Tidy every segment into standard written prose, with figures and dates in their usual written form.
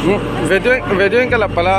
Video video in ka la palh a.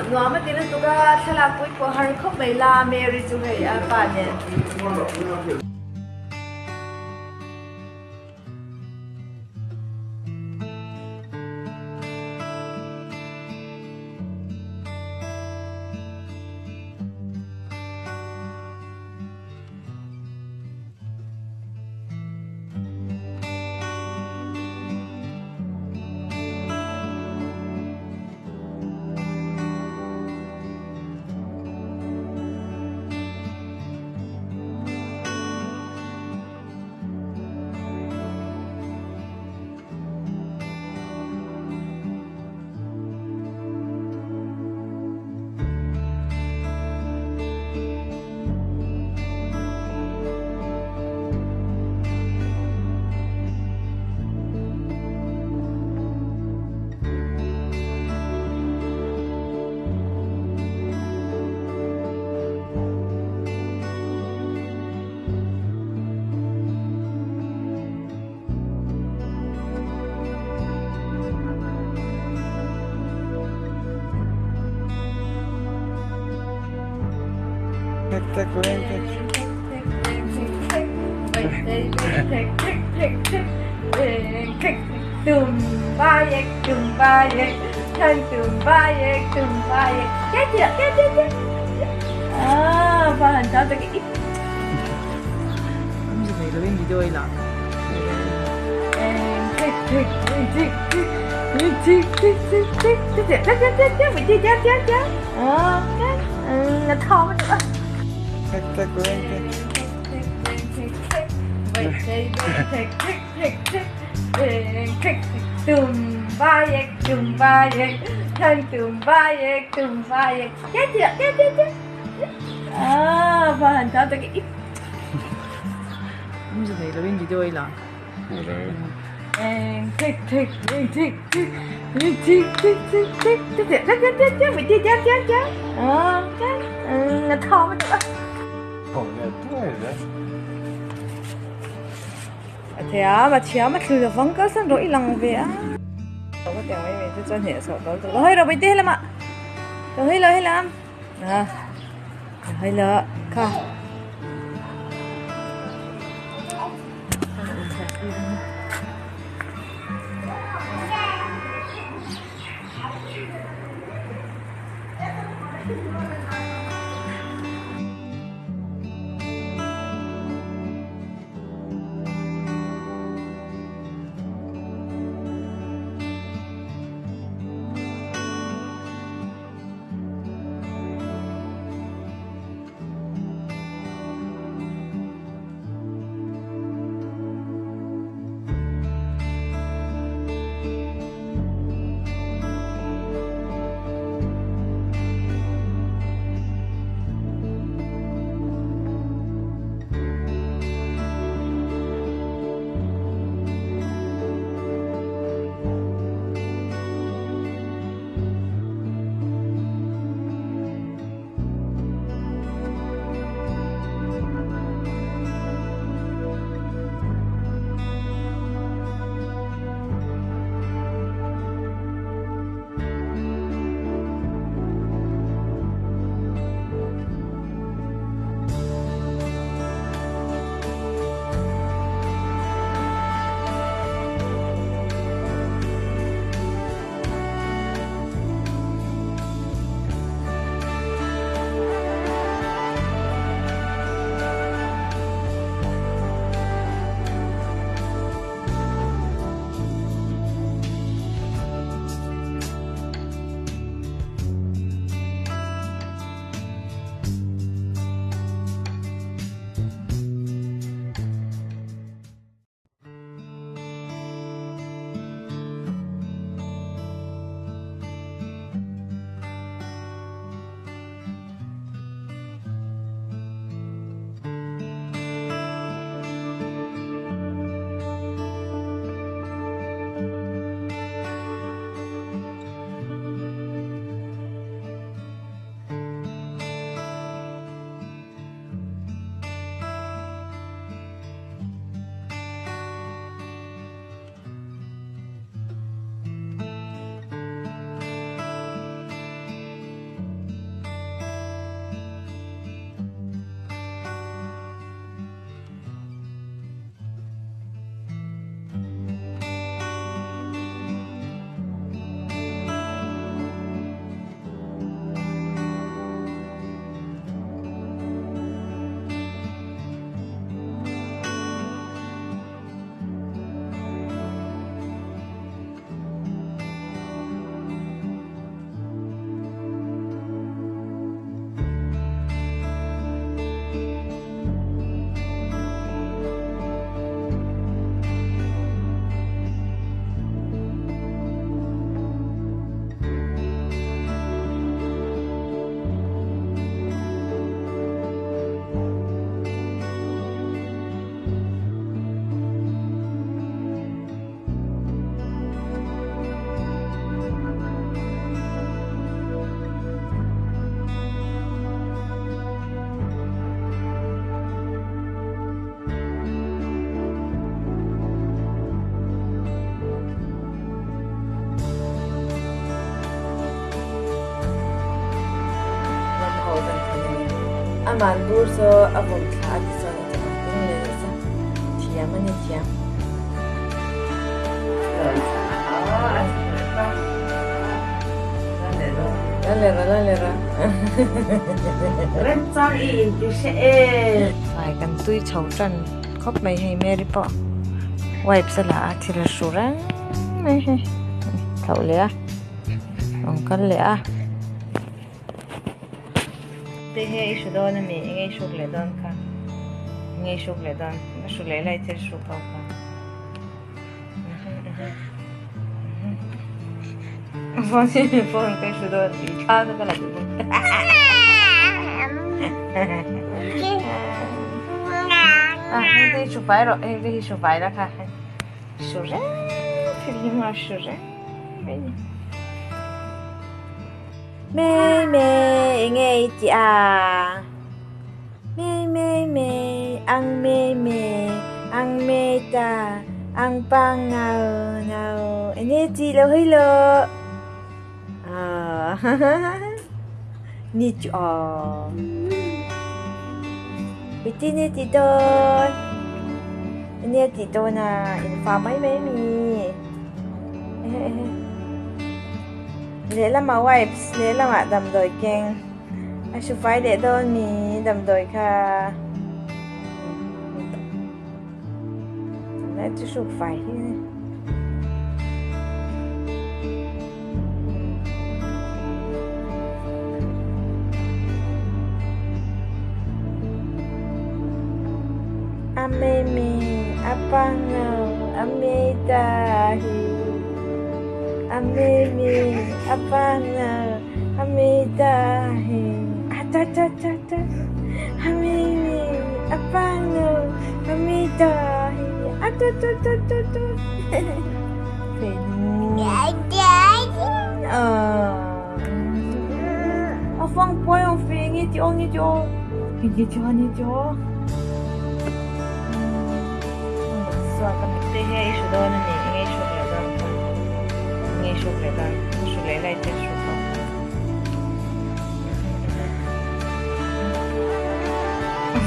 Nuam a ti lutuk a, thlalak pui pawh har khawp mai la Mary chu hei a pa nen. Aman bur saw a vawm thla a ti chuan a ti ang ding leh nasa. Thiam a ni thiam. La leh ra la leh ra. Remchang i inti hre em? Ai kan tui chho tan khawp mai hei Mary pawh wipes a la a thil a hru reng mai hei thlauh leh a rawn kal leh a. Te hi i hru dawn ami eng nge i hruk leh dawn kha eng nge i hruk leh dawn a hru leh lai thil hruk ho kha phone phone ka hru dawn i thla ka la duh bawk a heng te hi hru fai rawh heng te hi hru fai la kha hru reng thil hi maw hru reng mai ni. Mei mei eng nge i tih a? Mei mei mei ang mei mei ang mei ta ang pang ngau ngau eng nge tih lo hawi lo ni chu aw i ti nge tih dawn eng nge tih dawn a in fa mai mai mi Lehlamah wipes, lehlamah damdawi keng. A hru fai leh dawn mi damdawi kha. Tunlai chu hruk fai hi a ni. A mei mi a pang lo a mei ta hi. A mei mi a pang lo a mei ta hi. A ta ta ta ta. A mei mi a pang lo a mei ta hi. A ta ta ta ta ta. A fang puai ang fe nge ti aw nge ti aw. Nge ti aw nge ti aw. Te hi i hru dawn a ni eng nge i hruk leh dawn kha eng nge i hruk leh dawn ka hru leh lai te hruk ho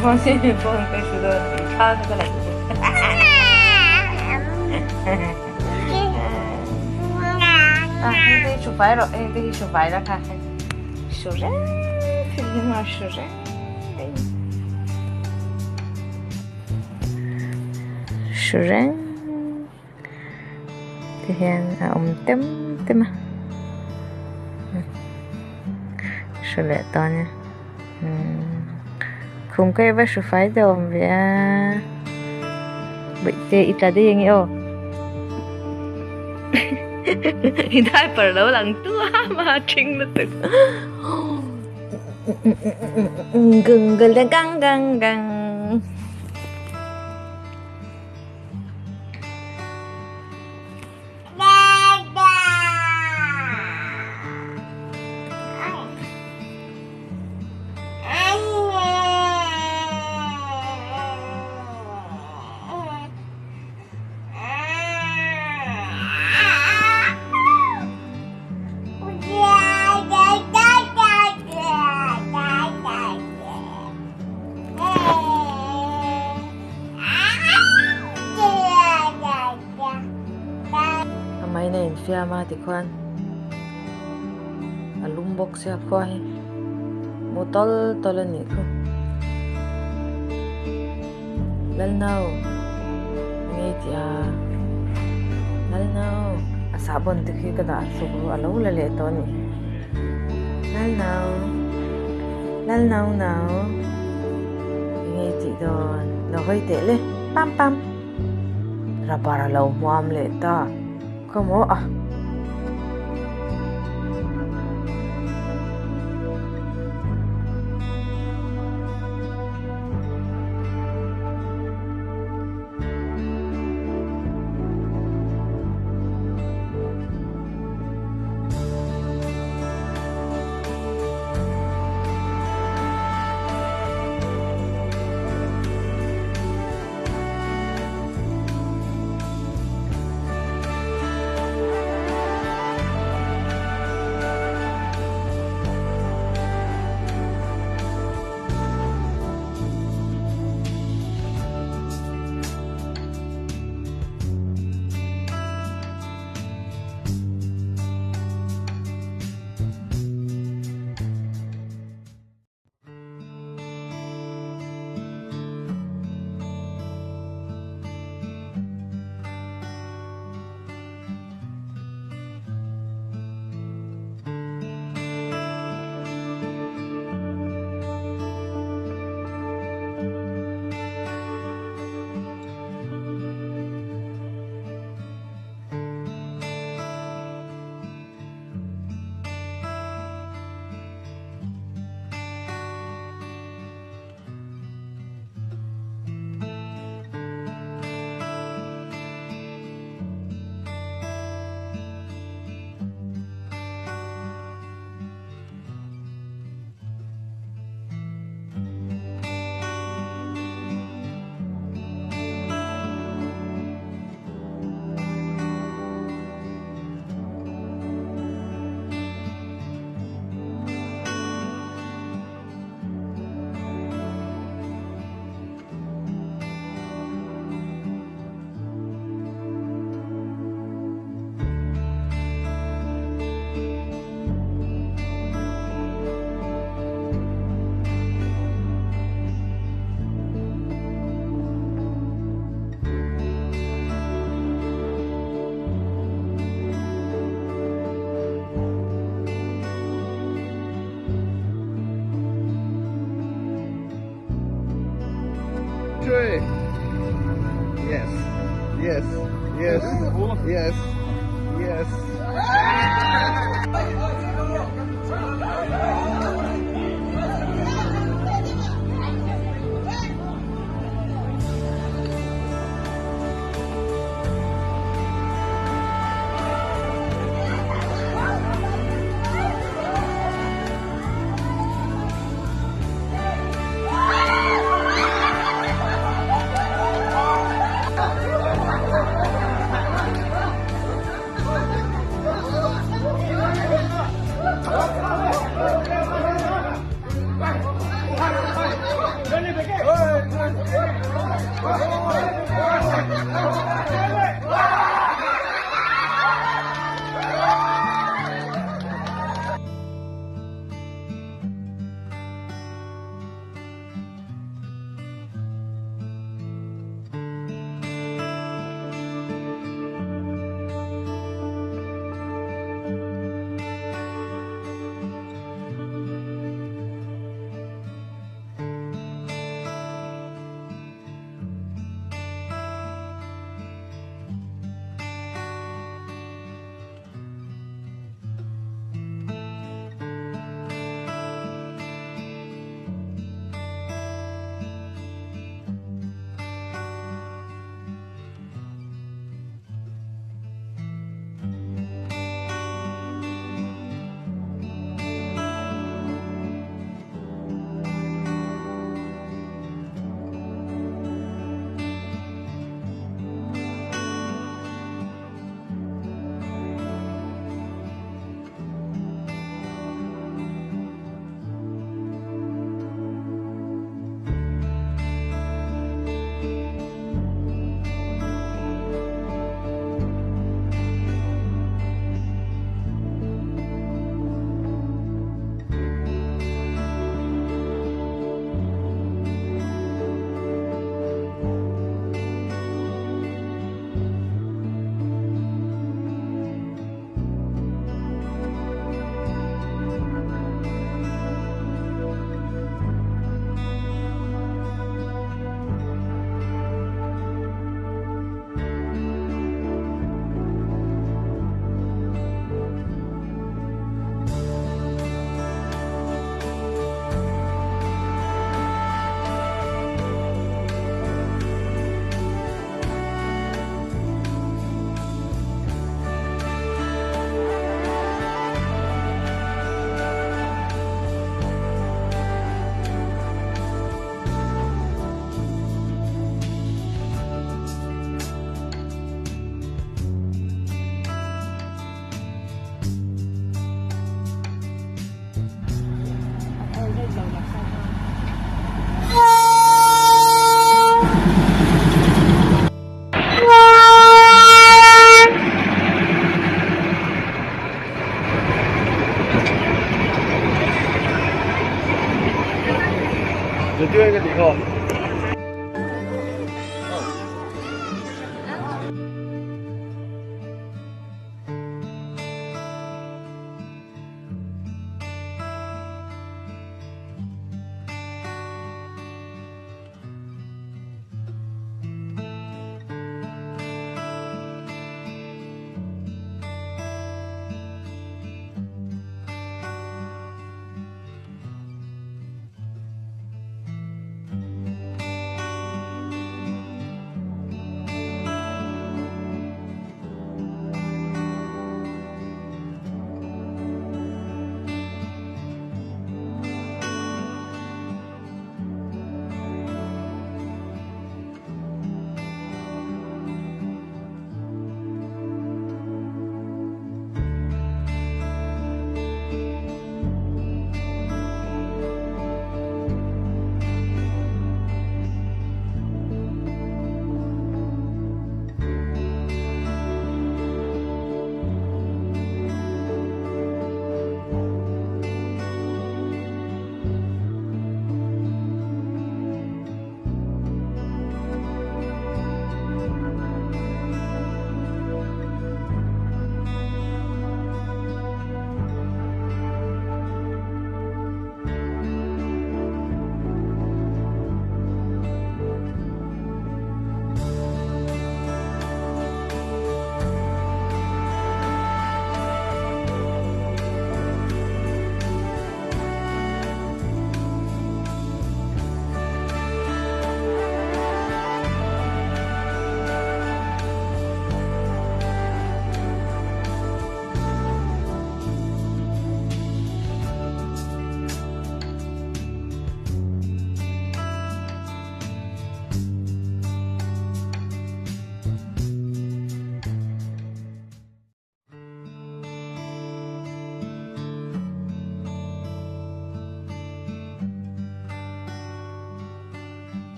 phone phone ka hru dawn i thla ka la duh a heng te hi hru fai rawh heng te hi hru fai la kha hru reng thil hi maw hru reng Hru reng ti hian a awm tem tem a hru leh tawh ania khum ka eva hru fai deuh awm ve a bawihte i tla daih ange aw i diaper lo lang tuam a thing lutuk. Gang gang gang. A main a infiam a tikhuan a lum bawk sia khua hi mu tawl tawl a nih khu Lalno nge tih a Lalno a sahbawn te khi ka dah hluk ru a lo la leh tawh a ni Lalno Lalno no nge tih dawn lo hawi teh le pam pam rubber a lo hmuam leh ta khawmaw a. Yes. Yes. Yes. Yes. Yes.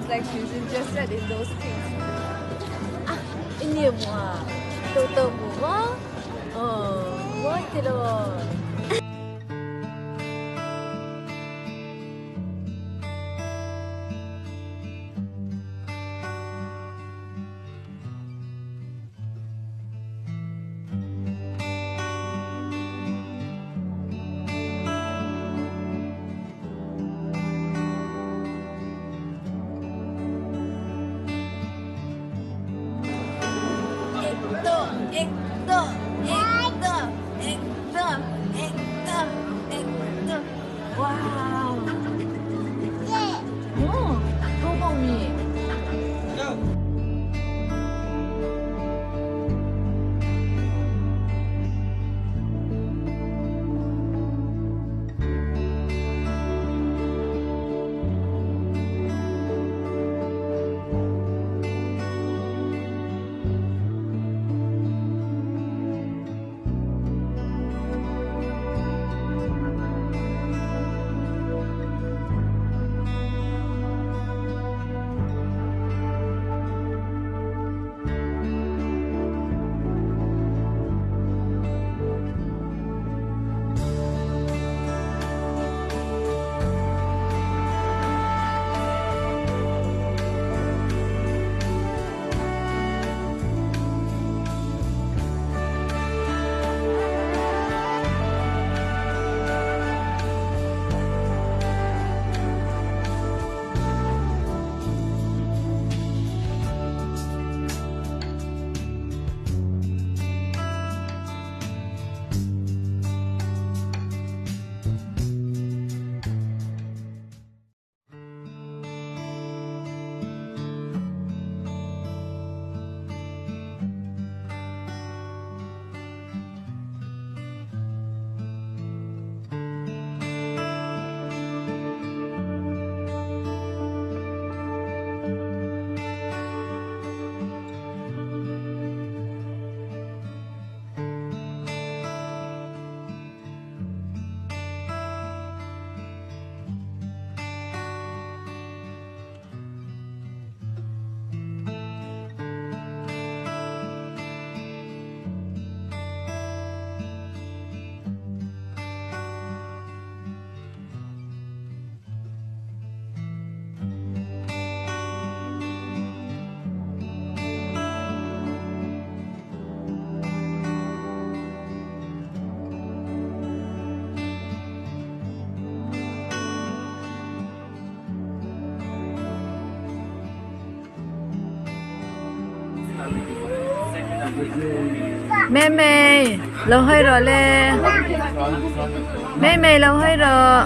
like she's interested in those things. Ah, ini mua. Toto mua. Oh, what it Mẹ mẹ, lâu hơi rồi lê. Mẹ mẹ lâu hơi rồi.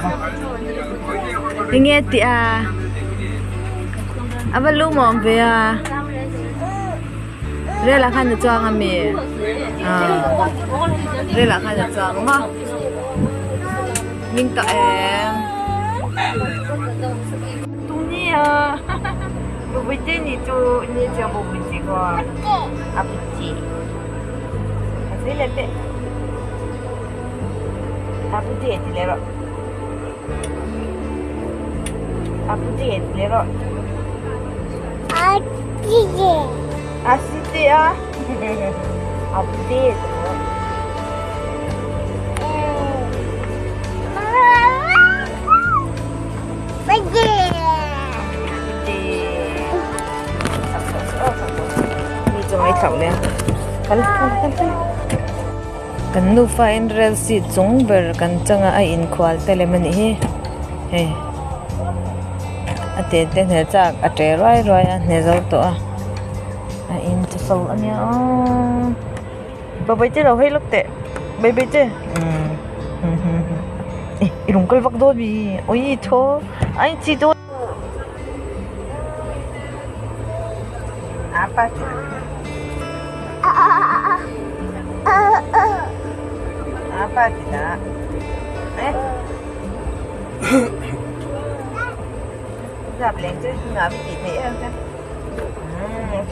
Nghe tị à. À vẫn lưu mỏng về à. Đây là khăn cho anh mẹ. À. Đây là khăn cho anh mà. Mình tọ em. Tung à. 不见你就你就不不记个，啊不记，啊谁来的？啊不记来了，啊不记来了，啊记记，啊是的啊，啊不记。不记。 Kan nu fa in rel si chung ber kan changa a in khwal te le mani hi hei a te te hne chak a te ruai ruai a hne zo to a a in chu so ania o ba bai che lo hei lok te bai bai che irung kal vak do bi oi tho ai chi do apa apa tidak? Eh? Gặp lên chứ ngã bị chị thấy không?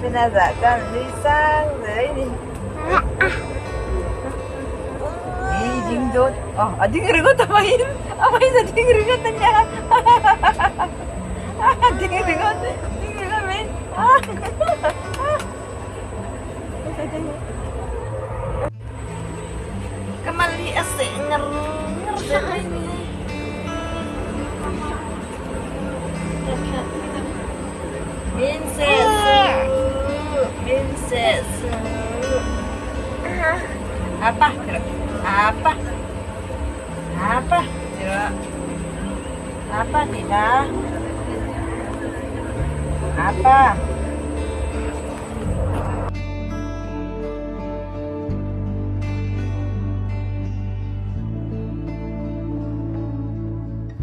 Phi na dạ cho đi sang rồi đi. Đi dính đốt. Ờ, dính rồi có tao in. Apa ini dính rồi tanya. Ding ringawt ding ringawt mai. Ka mal hi a seh ngar ngar zel mai ni. Min seh suh min seh suh. Apa apa apa apa tidak apa.